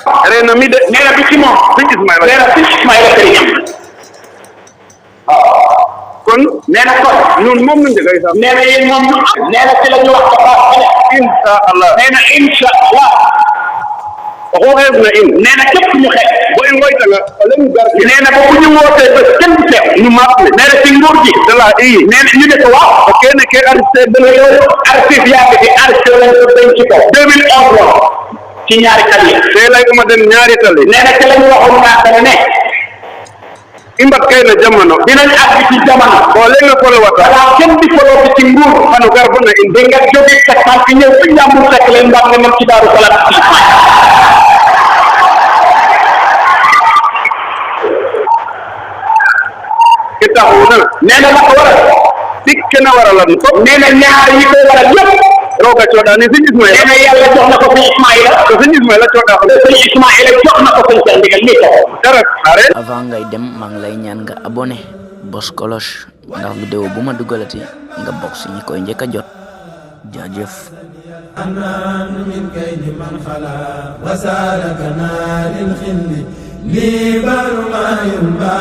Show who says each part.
Speaker 1: reena mi de
Speaker 2: nee na bi ci moom
Speaker 1: sëñ Ismaïla
Speaker 2: nee na sëñ Ismaïla sëriñam
Speaker 1: kon
Speaker 2: nee na kon
Speaker 1: ñun moom lañ njëkk a sax
Speaker 2: nee na yéen moom ñu am nee na ci la ñu wax ba baax ne
Speaker 1: insha allah
Speaker 2: nee na incha allah
Speaker 1: waxoo xeeb na in
Speaker 2: nee na képp ñu xeex
Speaker 1: bo in ngoytanga alen gar
Speaker 2: nee na ba bu ñu wootee ba kenn du teew
Speaker 1: ñu maap ne
Speaker 2: nee na ci nguur gi
Speaker 1: dala i
Speaker 2: nee na ñu ne ko waaw
Speaker 1: o kene ke arrêté
Speaker 2: dana yow archive yaa ngi fi archive lañ ko denc ci kaw 2011 woon ci ñaari tali
Speaker 1: te lay uma den ñaari tali
Speaker 2: nee na ci la ñu waxoon naa dana ne
Speaker 1: i mbat kay na jamono
Speaker 2: dinañ àgg ci jamono
Speaker 1: o lenga folo wata
Speaker 2: balaa kenn di foloo ci nguur
Speaker 1: xano gar bo na in
Speaker 2: di nga jóge sa tànk ñëw ba njàmbur fekk leen mbaa nga mën ci daaru salaam
Speaker 1: ke taxuna
Speaker 2: nee na la ko waral
Speaker 1: dik kena waralan fop
Speaker 2: nee na ñaar yi koy waral yëpp
Speaker 1: roga coɗani sëñ Ismaïla
Speaker 2: nee na yàlla jox na ko sëñ Ismaïla
Speaker 1: to sëñ Ismaïla coɗa ko
Speaker 2: sëñ Ismaïla jox na ko sëñ Cheikh Ndigal mi ko
Speaker 1: dara xare
Speaker 3: avant ngay dem maa ngi lay ñaan nga abonné bos cloche ndax vidéo bu ma dugalati nga bokk si ñi koy njëkk a jot jaajëf
Speaker 4: من كيد من خلا وسالك نار الخل لي بر ما ينبع